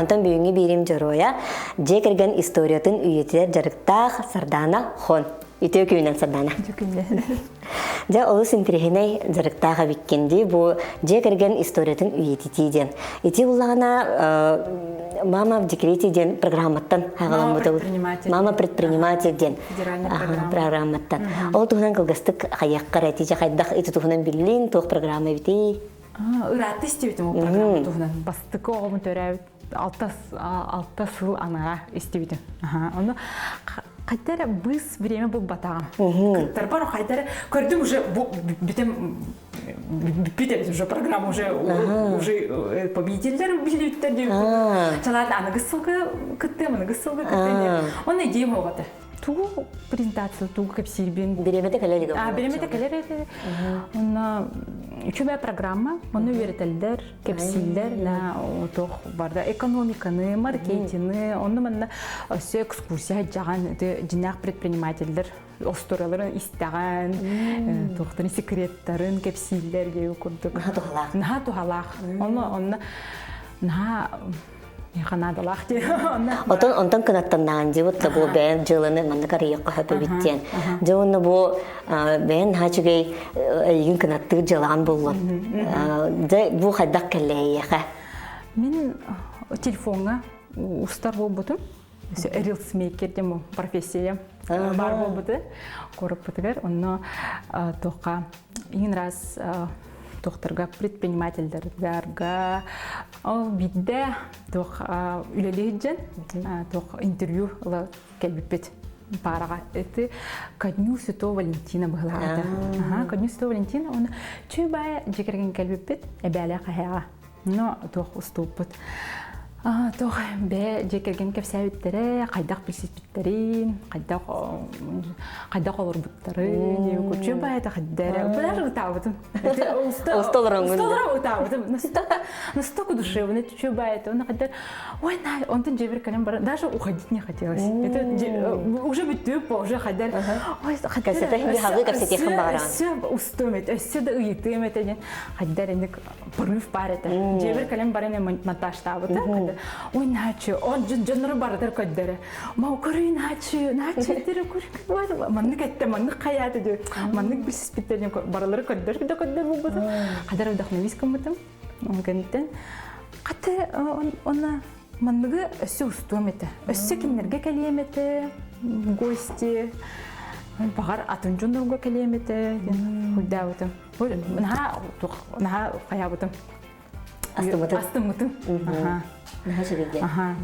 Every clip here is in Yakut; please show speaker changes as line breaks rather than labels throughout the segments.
Онтон бүгүҥҥү биирим дьоруойа дьиэ кэргэн историятын үйэтитэр дьарыктаах Сардаана Хон. Үтүө күнүнэн Сардаана.
Үтүө күнүнэн.
Дьэ олус интэриэһинэй дьарыктаах эбиккин дии бу дьиэ кэргэн историятын үйэтитии диэн. Ити буллаҕына «Мама в декрете» диэн программаттан хаҕаламмыта. «Мама предприниматель» диэн программаттан. Ол туһунан кылгастык хайыаххар эти дьэ хайдах ити туһунан биллин, туох программа эбитий?
Ыраатта истибитим ол программа туһунан. Бастакы оҕом төрөөбүт алта сыл анара истибитим. Ону хайда эрэ быс время булбатаҕым. Кыттарбар хайда эрэ көрдүм уже бүтем бүппүт эбит уже программа уже уже победителлер билиттер диэн. Чалаат аныгыс сылга кыттыам, аныгыс сылга кыттыам. Оны идеям оҕото. Тугу презентация тугу кэпсиирбин.
Бириэмэтэ кэлэ илик.
А, бириэмэтэ кэлэр этэ. Онно үчүгэй программа, онно үөрэтэллэр, кэпсииллэр, на туох барда экономиканы, маркетины, онно манна өссө экскурсия дьаҕан дьинээх предпринимателлэр остуораларын истэҕэн, туохтарын секреттарын кэпсииллэр диэн курдук.
Наһаа туһалаах.
Наһаа туһалаах. Онно онно наһаа ханаадалаах диэн.
Отон онтон кынаттаннаан дьыбыт да бу бэйэн дьыаланы маннык арыйыахха сөп эбит диэн. Дьэ уонна бу бэйэн наһаа үчүгэй эйигин кынаттыыр дьыалаҕын буллун. Дьэ бу хайдах кэллэ эйиэхэ?
Мин телефоҥҥа устар буолбутум. Рилсмейкер диэн профессия бар буолбуты коруппутугар. Онно туохха иҥин раз туохтарга предпринимательдэргэ ол биирдэ туох үлэлии сылдьан туох интервью ыла кэлбиппит паараҕа это ко дню Святого Валентина быһылаата. Ага, ко дню Святого Валентина оны чүй баайа дьиэ кэргэн кэлбиппит эбээлээх эһээҕэ. Но туох устууппут. Туох бэйэ дьиэ кэргэн кэпсээбиттэрэ, хайдах билсиспиттэрин, хайдах хайдах олорбуттарын, кучу баайта хайдара. Даже ытаабытым.
Уста олороҥҥун.
Уста олорон ытаабытым. Настолько душевно, чү баайта. Оны хайдар, ой, най, онтон дьиэбэр кэлэн баран, даже уходить не хотелось. Это уже бүтүп, уже хайдар.
Ой, кэпсэтэ, хаҕыы кэпсэтиэххин баҕараҕын.
Өссө устуом этэ, өссө да ыйытыам этэ диэн хайдар инник порыв баар этэ. Дьиэбэр кэлэн баран монтажтаабыта. Ой, наачы, он дьоннору барытар көрдөрө. Ма көрүй наачы, наачы дире көрүй. Маннык этте, маннык хайааты диye. Маннык билсиспиттерин барылары көрдөр да көрдөр булбутум. Хадар вдохновись кыммытым. Ол кэнниттэн хаты она манныгы өссө устуом этэ. Өссө кинилэргэ кэлиэм этэ, гости. Баҕар атын дьоннорго кэлиэм этэ диэн хуйдаабытым. Наһаа наһаа хайаабытым.
Астыммытым.
Астыммытым.
Аха. Наһаа үчүгэй.
Аха.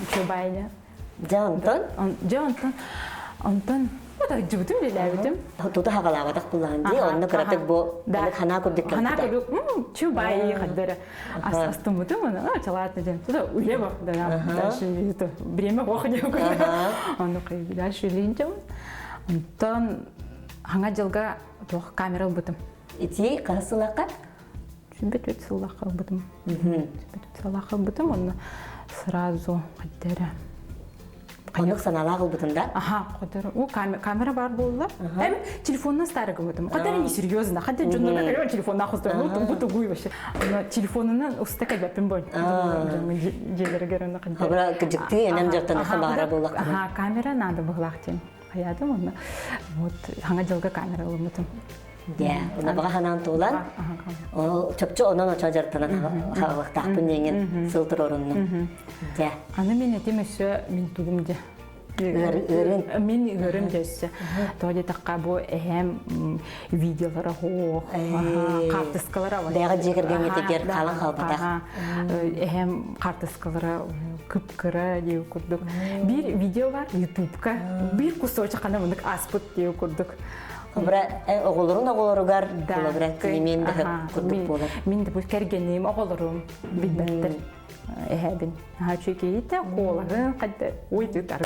Үчүгэй.
Дьэ онтон?
Дьэ онтон онтон дьыбытым үлэлээбитим.
Тута хагалаабатах буллаҕын дии, онно кыратык бу ханаа курдук
Ханаа курдук, чубай хаддара. Астыммытым, оны чалаатна дьэн. Тута үлэ бар, да, дальше это время ох диэн. Онно дальше үлэйин Онтон хаҥа дьылга туох камера ылбытым.
Ити хаһыс сыллаахха?
Сүбэт үт сыллаахха ылбытым. Сүбэт үт сыллаахха ылбытым, онно сразу хайдара
Оннук санаалаах ылбытын да?
Аха, хотер, о, камера бар буолла. Эм телефонна старый гымытым. Хотер не серьезно, хотя дьоннорго кэлэн телефонна хостор, ну тугу тугуй вообще. Но телефонунан уста кэлбэппин бой. Дьиэлэригэр онно
хаддар. Хабра кыдьыктыы энем дьартан хабаара буоллах.
Аха, камера надо быһылаах диэн. Хайаатым онно. Вот хаҥа дьылга камера ылыммытым.
Дьэ, уна баҕа ханаан туолан, ол чопчу онон очо дьарыктанан хаалыахтаахпын диэҥин сыл туруоруннум. Дьэ.
Аны мин этим өссө мин тугум дьэ.
Ыарын.
Мин ыарым дөссө. Тоҕо диэтэххэ бу эһэм видеолара хоох, хаартыскалара
Бэҕэ дьиэ кэргэҥҥитигэр хаалан хаалбатах.
Эһэм хаартыскалара кып-кыра диэ курдук. Биир видео бар ютубка. Биир кусочек хана мындык аспыт диэ курдук.
Холобура, оҕолорун оҕолоругар, холобура, кинимиэн да курдук буолар.
Мин да бу кэргэним, оҕолорум билбэттэр. Эһэбин. Наһаа үчүгэй киһитэ, куолаһын хайда ой тыытар.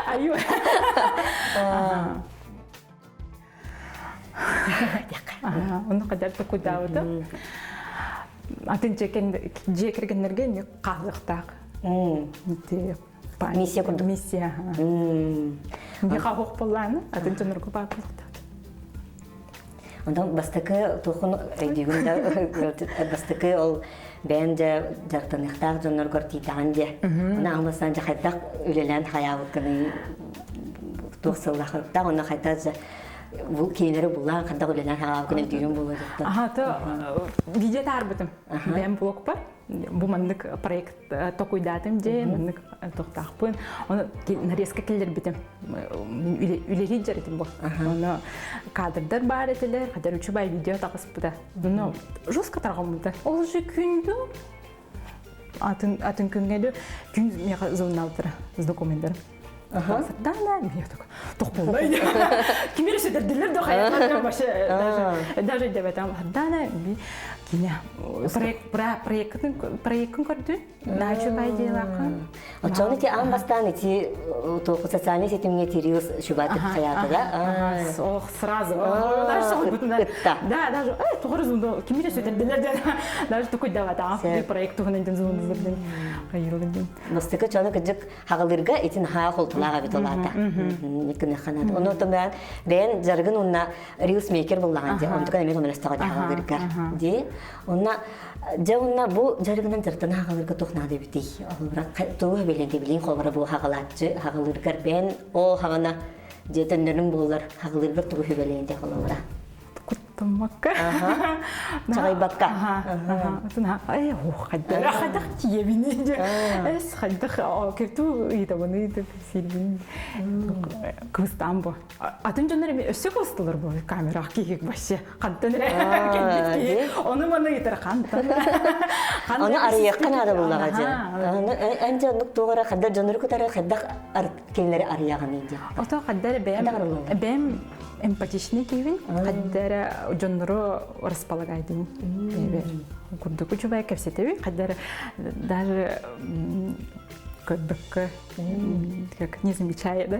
Аю. Ону хайдар токуйдаабыта. Атын дьиэ кэргэннэргэ эмиэ хаалыахтаах.
Миссия курдук.
Миссия. Миэхэ оһох буоллааны, атын дьоннорго баар буолуохтаах.
Онтон бастакы туохун өйдүүгүн да бастакы ол бэйэн дьэ дьарыктаныахтаах дьонноргор тиийдэҕин дьэ. Оны аҥласан дьэ хайдах үлэлээн хайаабыккыный туох сыллаах онно хайдах дьэ бу киинэлэри булаан хайдах үлэлээн хаалаабыккын өйдүүрүн буолуо дьоттон.
Аха то видео таарбытым. Бэйэм блогпар бу маннык проект токуйдаатым дьэ маннык тохтаахпын ону нарезка киллэрбитим үлэлии дьарытым бу ону кадрдар баар этилэр хотя үчүгэй видео таҕыспыта но жестко тарҕаммыта ол же күндү атын атын күҥҥэ күн миэхэ звоналтара с документарым Да, да, я так, тохполлай. Кимери сөдердилер да хаятlar вообще даже даже дебетам. Да, да, кине проект проектын проектын көрдү. Начу бай делака.
Очону ти аан бастаан ити социальный сетимге тириус шубатып хаятыга.
Ох, сразу. Даже Да, даже э тоҕор зунду кимире сөдердилер даже такой дават а проект туһунан ден зунду кайылдым.
Бастакы чону кыдьык хаҕылыырга итин хаа холтулаах эбит олаата. Никкыныхханат. Ону томбаан бэйэн жаргын унна рилс мейкер буллаҕан дии. Онтукан эмиэ көмөлөстөҕө дии хаҕылыырга. Дии. Онна дьэ онна бу жаргынан жарытан хаҕылыырга туох наада эбитий? Холобура тугу билэн билин холобура бу хаҕылааччы хаҕылыыргар бэйэн о хаҕана дьиэ төннөрүн буолар хаҕылыыргар тугу хүбэлээн дии холобура.
Куттаммакка.
Чаҕыйбакка.
Хайдах хайдах тиийэбиний эс хайдах кирту ыйытабыный деп сиирбин кыбыстаан бу. Атын дьоннор эми өссө кыбыстылар бу камера киһи вообще хантан эрэ кэлбит киһи ону маны ыйытар хантан.
Ону арыйыахха наада буллаҕа дьэ. Эн дьэ оннук туох эрэ хайдах дьоннору кытары хайдах кинилэри арыйаҕыный диэн.
Ото хайдах бэйэм бэйэм эмпатичный киһибин хайда эрэ дьоннору располагайдым бэйэбэр курдук үчүгэй кэпсэтэбин хайда эрэ даже көрбөккө как не замечая да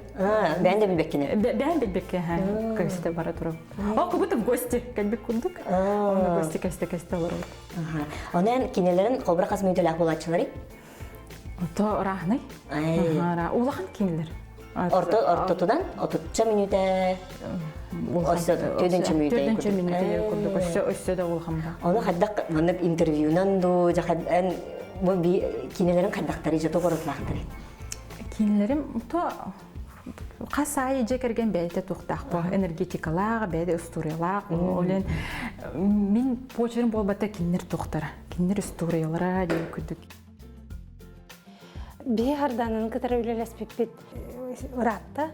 бэйэн да билбэккинэ
бэйэн билбэккэ кэпсэтэ бара турабын о как будто в гости кэлбит курдук в гости кэсте кэсте олоробут
онон кинилэрин холбура хас мүнүүтэлээх буолааччыларый
Ото ыраахнай. Улахан кинилэр.
Орто ортотунан отучча мүнүүтэ өссө төрдүнчө мүнүүтэ
төрдүнчө мүнүүтэ курдук өссө өссө да улахан ба.
Ону хайдах маннык интервьюнан дуу эн бу кинилэрин хайдахтары же тоҕорутулаахтары?
Кинилэрим то хас аайы дьиэ кэргэн бэйэтэ туохтаах бу энергетикалаах, бэйэтэ устуоруйалаах. Ол мин почерым буолбата кинилэр туохтара, кинилэр устуоруйалара диэн курдук.
Биһи Хардананы кытары үлэлэспиппит ыраатта.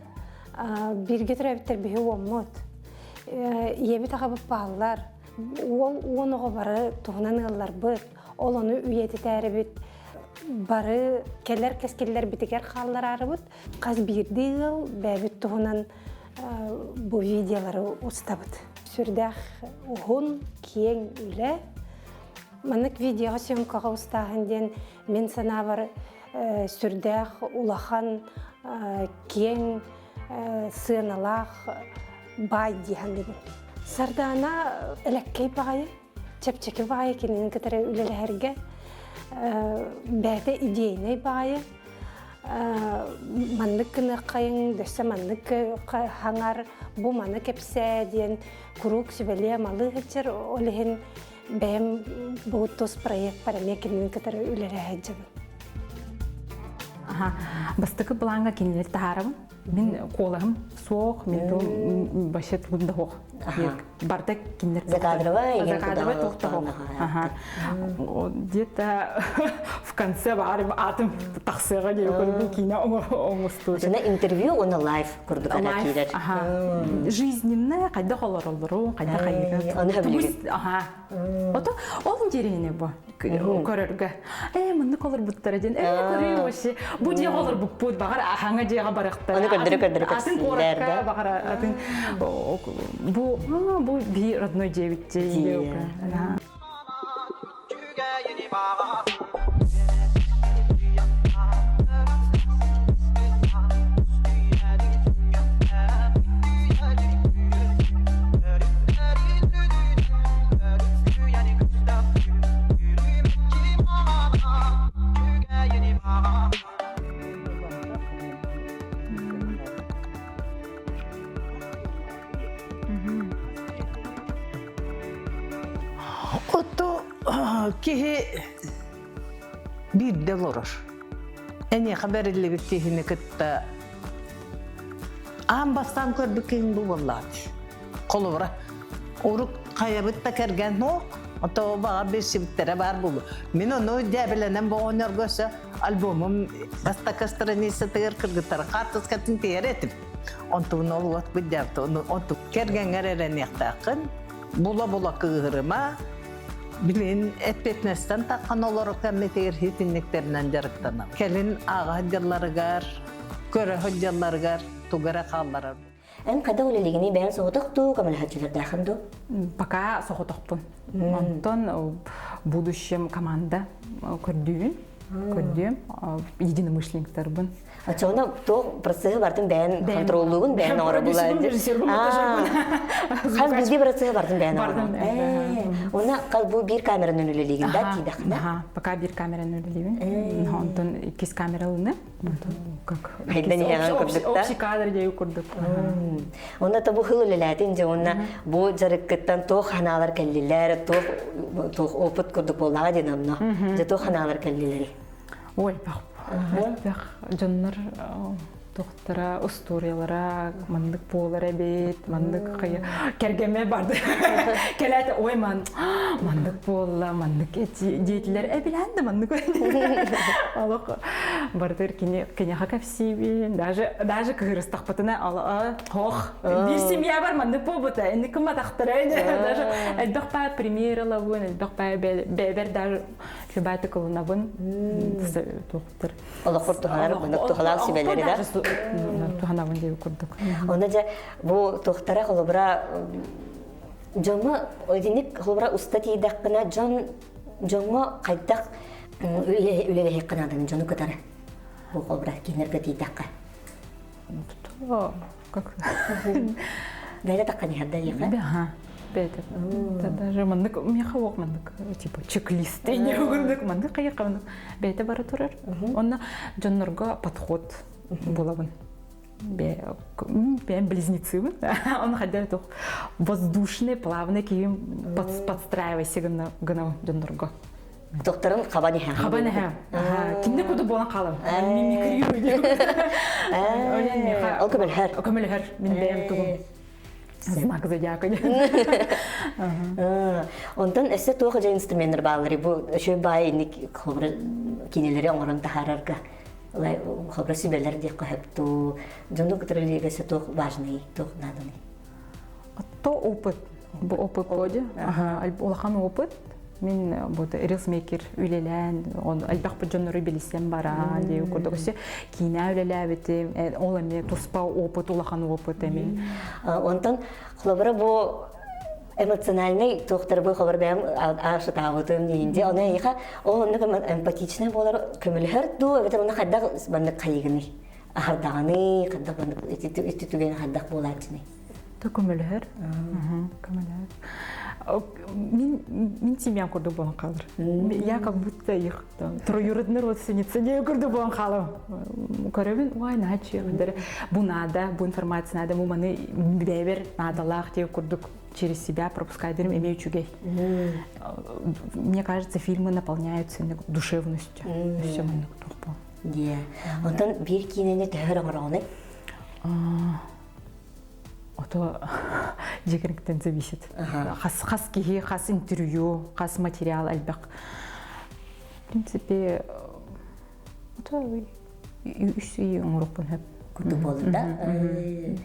Бииргэ төрөөбүттэр биһи уоммут. Ийэбит аҕабыт бааллар. Уол уон оҕо бары туһунан ыалларбыт. Ол ону үйэтитээрибит бары кэлэр кэскиллэрбитигэр хааллараарыбыт. Хас биирдии ыал бэйэбит туһунан бу видеолары устабыт. Сүрдээх уһун, киэҥ үлэ. Маннык видеоҕа съемкаҕа устааһын диэн мин санаабар сүрдээх улахан, киэҥ сыаналаах баай дии саныыбын. Сардаана элэккэй баҕайы, чэпчэки баҕайы кинини кытары үлэлэһэргэ бэйэтэ идейнай баҕайы маннык гыныаххайыҥ, дөссө маннык хаҥар, бу маны кэпсээ диэн куруук сүбэлиэ-амалыы сылдьар, ол иһин бэйэм бу тус проекпар эмиэ кинини кытары үлэлэһэ сылдьабын.
Бастакы плаҥҥа кинилэри таһаарабын. Мин куолаһым суох, мин тыл вообще тугум да суох. Барда кинилэр
Закадровай,
Закадровай туох да Где-то в конце баар атым тахсыаҕа диye көрбүн киинэ оҥостуу.
Сына интервью уонна лайв курдук ара киирэр.
Жизненная хайдах олороллору, хайдах хайыгы.
Аны хөбүлүгүт.
Аха. Ото ол интересный бу көрөргө. Э маннык олорбуттара диэн. Э көрүү вообще. Бу дьиэҕэ олорбуппут баҕар аһаҥа дьиэҕэ барыахтара.
Аны көрдөрө көрдөрө
Атын куоракка баҕар атын бу бу би родной дьиэбит дьиэ.
Отто киһи биирдэ олорор. Эниэхэ бэриллибит киһини кытта аан бастаан көрбүт киһиҥ бу буоллаҕа. Холобура, урук хайабыт да кэргэн суох, ото баҕар билсибиттэрэ баар буолуо. Мин ону дьээбэлэнэн боҕонньорго өссө альбомум бастакы страницатыгар кыргыттары хаартыскатын тиһэр этим. Онтубун ол уот быдьарты, онту кэргэҥҥэр эрэниэхтээххин, була-була кыыһырыма, билин эппиэтинэстэн таххан олоро кэммитигэр итинниктэринэн дьарыктанам. Кэлин ааҕа сылдьалларыгар, көрө сылдьалларыгар тугу эрэ хаалларар.
Эн хайдах үлэлиигиний бэйэҥ соҕотох дуу, көмөлөһөөччүлэрдээххин дуу?
Пока соҕотохпун. Онтон в будущем команда көрдүүбүн. Көрдүм. Единомышленниктарбын.
Оччоҕуна туох процеһы бартын бэйэн контроллуугун, бэйэн оҥоро булаан. Хас биирдии процеһы бартын бэйэн оҥоро. Уонна хас бу биир камеранан үлэлиигин да тиидэххинэ?
Пока биир камеранан үлэлиибин. Онтон иккис камера ылыным. Как
курдук
общий кадр дии курдук.
Онно та бу хыл үлэлээтин дьэ уонна бу дьарыккыттан туох ханаалар кэллилэр, туох туох опыт курдук буоллаҕа диэн онно. Дьэ туох ханаалар кэллилэри?
Ой, элбэх дьоннор тохтара, устуоруйалара маннык буолар эбит, маннык хайа кэргэммэ барды. Кэлээт ой ман маннык буолла, маннык диэтилэр, э билээн да маннык Олох бардыр кини киниэхэ кэпсиибин, даже даже кыһырыстахпытына хох биир семья бар маннык буолбута, инник кымматахтара даже элбэх баа премьера ылабын, элбэх баа бэбэр даже любая ылынабын туохтар
Олохпор туһанар, маннык туһалаах сүбэлэри да.
Туһанабын диэби курдук.
Онно дьэ бу туохтара холобура дьоҥҥо итинник холобура уста тиийдэххинэ дьон дьоҥҥо хайдах үлэлэһиэххэ нааданы дьону кытары бу холобура кинилэргэ тиийдэххэ.
Как
Бэйэ таххан иһэр да иэхэ.
Ага. Бэйэтэ. Даже маннык миэхэ уох маннык типа чек-лист курдук маннык хайыха маннык бэйэтэ бара турар. Онно дьоннорго подход булабын. Бэйэм близнецыбын. Он хотя туох воздушный, плавный киһим подстраивайся гына гына дьоннорго.
Докторын хабан иһэ.
Хабан иһэ. Кинне куду буолан хаалам. Мимикриирую.
Ол көмөлөһөр.
Көмөлөһөр. Мин бэйэм тугум. Знак зодиака.
Онтон өссө туох дьэ инструменнар бааллары бу өшө баай инник холобура кинилэри оҥорон таһаарарга холобура сүбэлэр диэххэ сөп дьону кытары үлэлииргэ өссө туох важный туох нааданый
То опыт. Бу опыт боди. Улахан опыт. Мин бу рилсмейкер үлэлээн, он элбэх дьоннору билисен баран дии курдук. Өссө киинэ үлэлээбитим, ол эмиэ туспа опыт, улахан опыт эми.
Онтон холобура бу эмоциональный туохтар бу холобура бэйэм аашытаабытым диинди. Оны эйиха ол оннук эмпатичный буолар көмөлөһөр дуу, эбэтэр оны хайдах маннык хайыгыный? Аһардаҕыный, хайдах маннык ити түгэн хайдах буолааччыный?
Көмөлөһөр. Көмөлөһөр. Мин мин семьям курдук буолан хаалар. Я как будто их там троюродные родственницы не курдук буолан хаалам. Көрөбүн, ой, наачы, бу надо, бу информация надо, бу маны бэйбэр наадалаах диye курдук через себя пропускать берем эмиэ үчүгэй. Мне кажется, фильмы наполняются душевностью. Все маннык туох
Дии. Онтон биир киинэни төһөр оҥороҕуный?
Ото дьиэкэриктэн зависит. Хас хас киһи, хас интервью, хас материал элбэх. В принципе, ото үс ый оҥоруохпун сөп.
Курдук буолла да?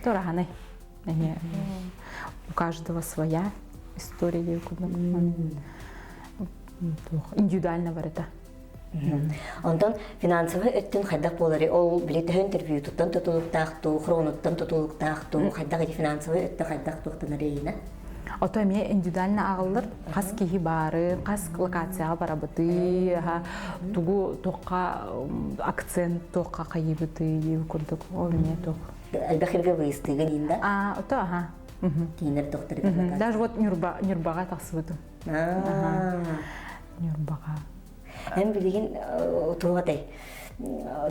Тураһанай. У каждого своя история курдук. Индивидуально барыта.
Онтон финансовый өттүн хайдах буолары ол били төһө интервьютуттан тутулуктаах дуу, хронуттан тутулуктаах дуу, хайдах ити финансовый өттө хайдах туохтанар эйиинэ?
Ото эмиэ индивидуально ааҕыллар хас киһи баары, хас локацияҕа барабытый, тугу туохха акцент туохха хайыыбытый курдук ол эмиэ туох.
Элбэх иргэ выыстыыгын иин да?
А, ото аха.
Киинер докторы.
Даже вот Нюрба, Нюрбаҕа тахсыбытым. Нюрбаҕа.
Эн билигин туох этэй?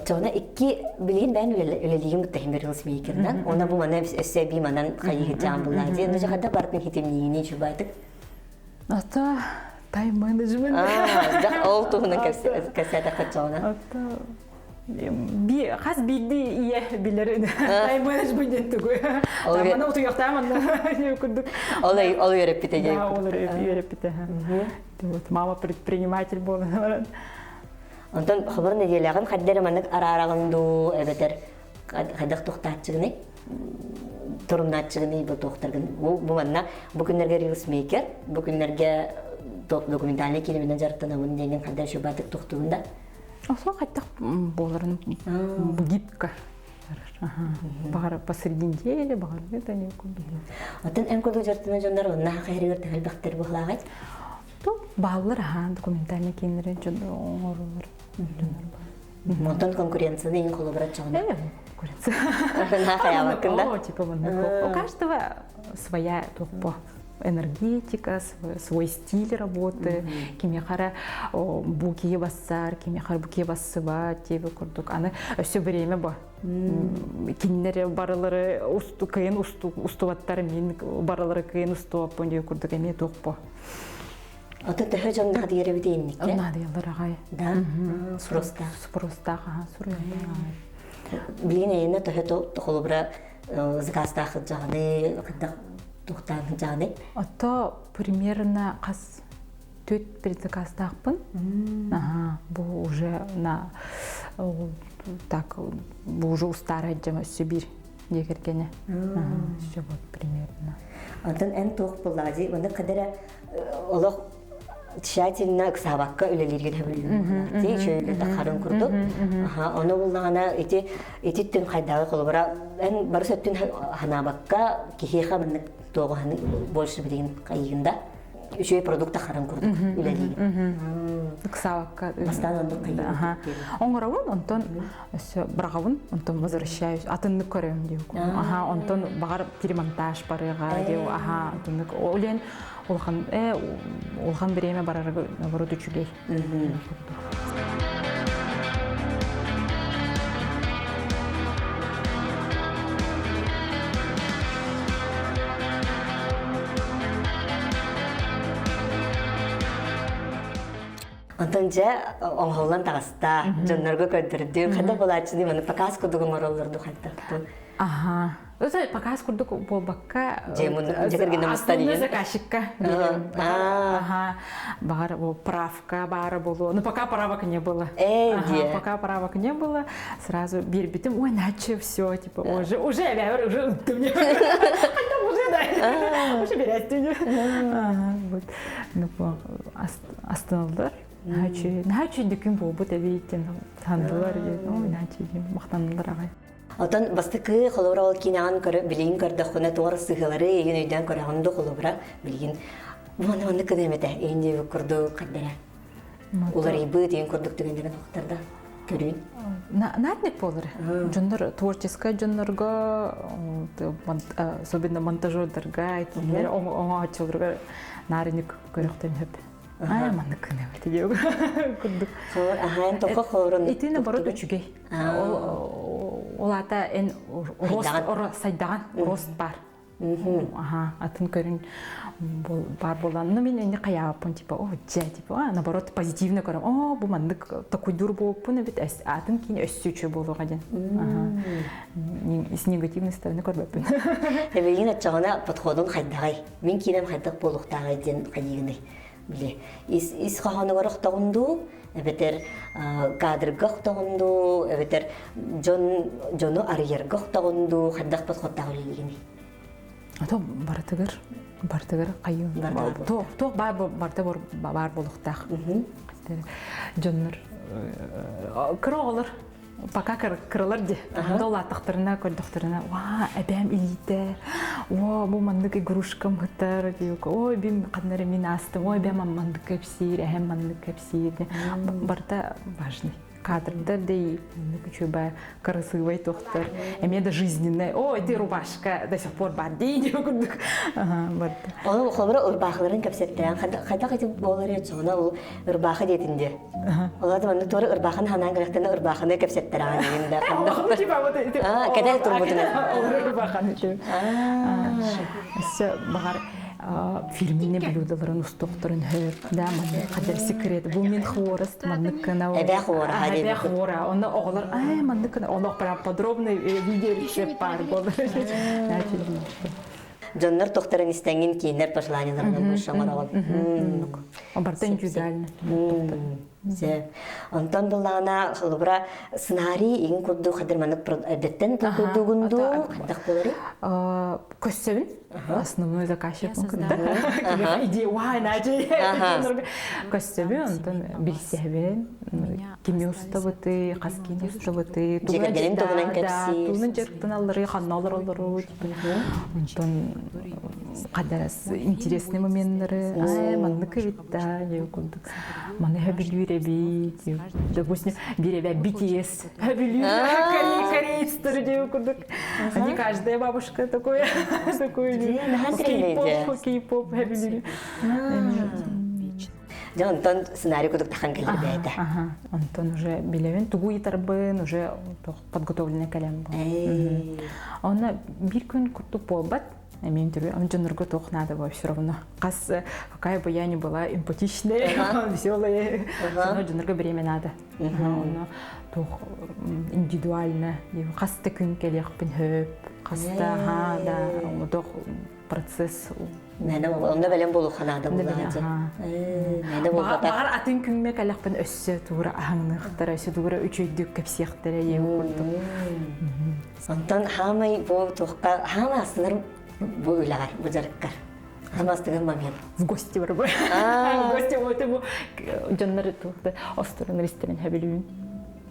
Чоҕуна икки билигин бэйэн үлэлиигин бутта иһин берилс мейкерынан. Она бу мана өссө би манан хайыһыджаан буллаа. Дьэ, ну хадда бартын хитимниини чубайтык.
Ата тайм-менеджмент.
Да, ол туһунан кэпсэтэххэ чоҕуна.
Ата би хас биирдии ийэ билэр тайм-менеджмент диэн тугу. Мана утуйахтаам анна курдук.
Ол ол үөрэппитэ
дии. Ол үөрэппитэ. Вот мама предприниматель буолан баран.
Онтон хобор нэдиэлэҕин хайдах эрэ маннык араараҕын дуу эбэтэр хайдах туохтааччыгыный торумнааччыгыный бу туохтаргын бу бу манна бу күннэргэ рилсмейкер бу күннэргэ документальный киинэбинэн дьарыктанабын диэҥҥин хайдах шубатык тухтугун да
Осо хайдах буоларын гибко. Баҕар посреди недели, баҕар это не
Оттон эн курдук дьарыктанар дьоннор онно хаһырыгар төһөлбөхтөр буолааҕай?
Бааллар аһаан документальный кииннэри дьон оҥороллор. Дьоннор
баар. Онтон конкуренцияны иҥ холобура чоҕуна.
Конкуренция.
Наахайаабаккын да?
Типа У каждого своя тупо энергетика, свой стиль работы, кимиэхэ бу киһи бассар, кимиэхэ бу киһи бассыба, тиэби курдук. Аны өссө время бу. Кинилэр барылары кыйын устубаттар, мин барылары кыйын устуоппун диye курдук эмиэ туох бу.
Ото төһө дьон наадыйар эбит инникке?
Наадыйаллар аҕай.
Да, спростаах.
Спростаах, аха, суруйаллар аҕай.
Билигин эйиэнэ төһө холобура заказтаах сылдьаҕыный, хайдах туохтаан сылдьаҕыный?
Ото примерно хас түт предзаказтаахпын. Ага, бу уже на так бу уже устаара дьама өссө биир дьиэ кэргэнэ. Все вот примерно.
Онтон эн туох буллаҕа дии, онно кадара олох тщательно ыксаабакка үлэлииргин сөбүлүүр дии үчүгэй харын курдук ону буллаҕына ити ити түн хайдааҕы холобура эн барыс өттүн ханаабакка киһиэхэ маннык туоҕуһаны больше билигин хайыгын да үчүгэй продукт харын курдук үлэлиигин
ыксаабакка
бастаан оннук хайыгын
оҥоробун онтон өссө быраҕабын онтон возвращаюсь атыннык көрөм диэку аха онтон баҕар перемонтаж барыаҕа диэ аха атыннык ол улахан улахан бириэмэ барарга наоборот үчүгэй
Онтон дьэ оҥоһуллан таҕыста, дьоннорго көрдөрдүм, хайдах буолааччыный маны показ курдук оҥороллор дуу хайдах
Аха. Это показ курдук буолбакка
дьэ
заказчикка Ага. Баҕар правка баара буолуо. Ну пока правок не было. Пока правок не было. Сразу биэрбитим, ой, наче все, типа, уже, уже, я уже ты мне. Уже, да. Уже берет Вот. Ну, астыналдар. Наһаа наһаа үчүгэй буолбут эбит сандылар, ну, иначе махтаналар аҕай.
Отон бастакы холобура ол киинэҕин көрө билигин көрдөххүнэ туох сыһыалары эйигин өйдөөн көрөҕүн да холобура билигин уонна маннык гыныам этэ эйин диэбит курдук хайдара уларыйбыт ийин курдук түгэннэрин охтарда көрүүн
Наадник буолар. Дьоннор творческай дьоннорго особенно монтажердарга кинилэр оҥооччуларга наарыник көрөхтөн хөп. Аа маннык гыныам этэ диэбит курдук.
Аһаан тоқо хоорун.
Ити наоборот үчүгэй. Ол ата эн рост сайдаҕан рост бар. Аха, атын көрүн бар болан. Ну, мен энди каяаппын, типа, о, дьэ, типа, наоборот, позитивно көрөм. О, бу маннык такуйдур буолуппун эбит, атын киин өссө үчү буолуоҕа диэн. С негативной стороны көрбөппүн.
Эбигин оччоҕуна подходун хайдаҕай? Мин киинэм хайдах буолуохтааҕай диэн хайыыгыный? Били, ис, ис хоһоонугар охтоҕун дуу, эбэтэр кадрга охтоҕун дуу, эбэтэр дьон дьону арыйарга охтоҕун дуу, хайдах подходтаах үлэлиигиний?
Ато барытыгар барытыгар хайыы туох туох баар барыта баар буолуохтаах. Дьоннор кыра оҕолор пока кыралар ди долааттахтарына көрдөхтөрүнэ уа эбээм илиитэ о бу маннык игрушкам ыттар диэк ой бим ханна эрэ мин аастым ой эбээм маннык кэпсиир эһэм маннык кэпсиир барыта важный кадрдар да маннык үчүгэй красивый туохтар эмиэ да жизненный о ити рубашка до сих пор бар дии диэ курдук барыта
Ону холобура ырбаахыларын кэпсэттээн хайдах ити буолар ечоҕуна ол ырбаахы диэтин диэ Олата маннык туора ырбааханы ханаан кэлэхтэнэ ырбааханы кэпсэттэрэҕин игин да ханна кэтэл турбутунан
ырбааханы Өссө баҕар фирменный блюдаларын устуохтарын хөп да маннык хадар секрет бу мин хворост маннык гына
эбээ хвора
эбээ хвора онно оҕолор ай маннык гына онно прям подробный видео рецепт баар буолар
Дьоннор тохторун истэҥҥин кииннэр пожеланияларынан больше оҥороҕун.
Барыта индивидуально.
Се. Онтон буллаҕына холобура сценарий игин курдук хадыр маннык эрдэттэн толкуйдуугун дуу хайдах буоларый?
Көссөбүн. Основной заказчик кытта. Идея уай нажи. Көссөбүн, онтон билсэбин. Кими устабыты, хас кини устабыты,
Дьиэ туһунан кэпсиир.
Туһунан дьарыктаналлары, ханна олороллору, онтон хадарас интересный моменттары, ай, маннык эбит да, курдук. Маны хөбүлүүр эбит, допустим, бир эбэ BTS хөбүлүүр корейцтер диye курдук. Не каждая бабушка такое, такой кей-поп, кей-поп хөбүлүүр.
Дьэ онтон сценарий курдук тахан кэлэр бэйэтэ.
Онтон уже билэбин тугу ыйытарбын уже подготовленный кэлэн бу. Онно биир күн курдук буолбат. Эмиэн түрү дьоннорго туох надо было все равно. Хас какая бы я ни была эмпатичная, веселая, все равно дьоннорго время надо. Онно туох индивидуально хаста күн кэлиэхпин хөп, хаста ха да туох процесс
Мээнэ онно бэлэм буолуохха наада буоллаҕа Мээнэ буолбатах.
Баҕар атын күҥҥэ кэлэхпин өссө туура аһаҥныахтара, өссө туура үчүгэйдик кэпсиэхтэрэ ийэ курдук.
Онтон хаамай бу туохха хаамай астынар бу үлэҕэр, бу дьарыккар. Хаамай астыгар момент.
В гости барбы. В гости вот бу дьоннор туохта осторон истерин хөбүлүүн.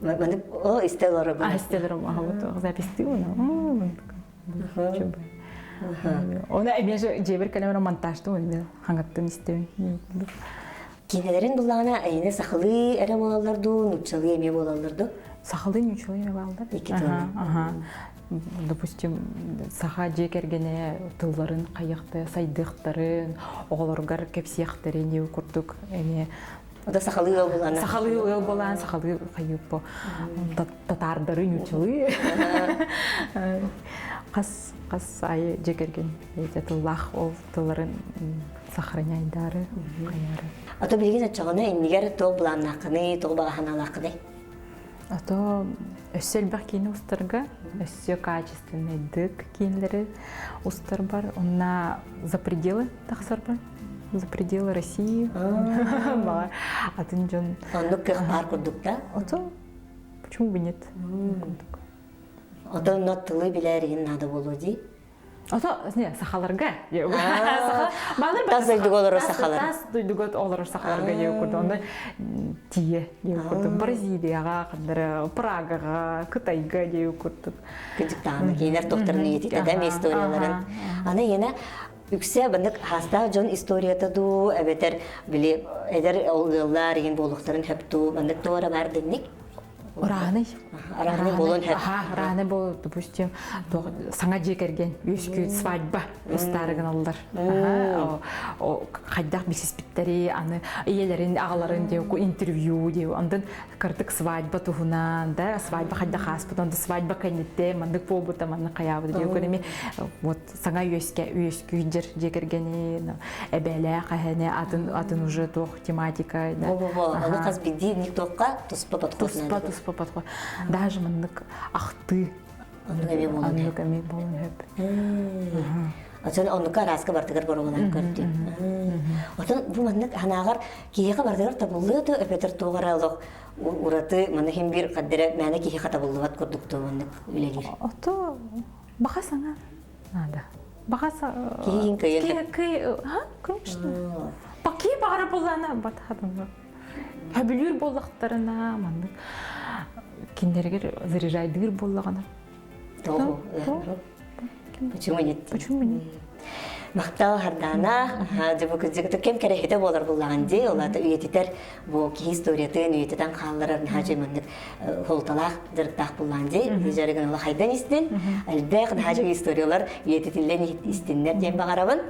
Маны о истел оробун.
А истел оробун аха вот записти уна. Оны эмиэ дьиэбэр кэлэн монтажтым эмиэ хаҥаттан истэбин.
Киинэлэрин буллаҕына эйине сахалыы эрэ буолаллар дуу, нууччалыы эмиэ буолаллар дуу?
Сахалыы нууччалыы эмиэ бааллар.
Икки тылынан.
Допустим, саха дьиэ кэргэнэ тылларын хайыахта сайдыахтарын, оҕолоругар кэпсиэхтэрин курдук эмиэ
Ода сахалыы ыал булаан.
Сахалыы ыал булаан, сахалыы хайыппо татаардары ньучалыы. Хас хас айы дьиэ кэргэн бэйэтэ тыллаах ол тылларын сохраняйдары хайары.
Ато билигин оччоҕуна иннигэр туох былааннааххыный, туох баҕа санаалааххыный?
Ато өссө элбэх киини устарга, өссө качественныйдык киинлэри устарбар, онна за пределы тахсарбар за пределы России. Баҕар атын дьон.
Оннук кыах баар курдук да?
Ото почему бы нет?
Ото онно тылы билэр иһин наада буолуо дии.
Ото не сахаларга.
Тас дойдуга олорор сахалар.
Тас дойдуга олорор сахаларга диye курдук. Онно тиийэ диye курдук. Бразилияҕа, ханнары Прагаҕа, Кытайга диye курдук.
Кырдьыктаҕына кинилэр тохторун үйэтитэ историяларын. Аны иэнэ Үксэ маннык хаастаах дьон историята дуу, эбэтэр били эдэр ыаллар игин буолуохтарын сөп дуу, маннык туора баар дэнник?
Ырааны.
Ырааны болон хөп.
Аха, ырааны бол, допустим, саҥа дьиэ кэргэн үөскүүт свадьба устаары гыналлар. Хайдах билсиспиттэри, аны ийэлэрин, аҕаларын диэ интервью диэ, онтон кырдык свадьба туһунан, да, свадьба хайдах ааспыт, онтон свадьба кэнниттэн маннык буолбута, маннык хайаабыта диэ көрүми вот саҥа үөскэ үөскүүт дьер дьиэ кэргэни, эбээлээх эһэни атын атын уже туох тематика
да. Бо-бо, аны хас биирдии никтокка туспа подход
туспа туспа подход. Даже маннык ахтыы
Оннук эмиэ буолуон
Оннук эмиэ буолуон сөп.
Отон оннука арааска бардыгар боруобалаан көрдүм. Отон бу маннык ханааҕар киһиэхэ бардыгар табыллыа да эбэтэр туох эрэ олох ураты маны хим бир хаддара мээнэ киһиэхэ табыллыбат курдук туу маннык үлэлиир.
Ото баха саҥа надо. Баха
Киһиин кыйын.
Кый, ха, конечно. Баки баҕара буллана батхадым. Хөбүлүүр буоллахтарына маннык кинилэригэр заряжайдыыр буоллаҕына.
Почему нет?
Почему нет?
Махтал Хардаана, дьэ бу кырдьык кэм кэрэһитэ буолар буллаҕын дии, ол аата үйэтитэр бу киһи историятын үйэтитэн хаалларар наһаа дьэ маннык холталаах дьарыктаах буллаҕын дии, дьарыгын ыла хайдан истин, элбэх наһаа дьэ историялар үйэтитиллэн истиннэр диэн баҕарабын.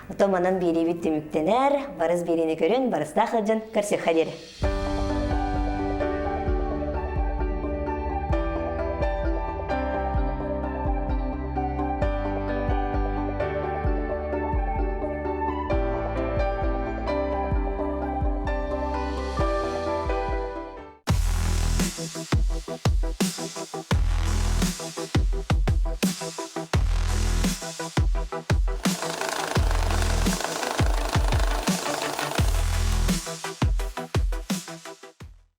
Оттон манан биэриибит түмүктэнэр, барыс биэриини көрүн, барыстаах сылдьан көрсүөххэ диэри.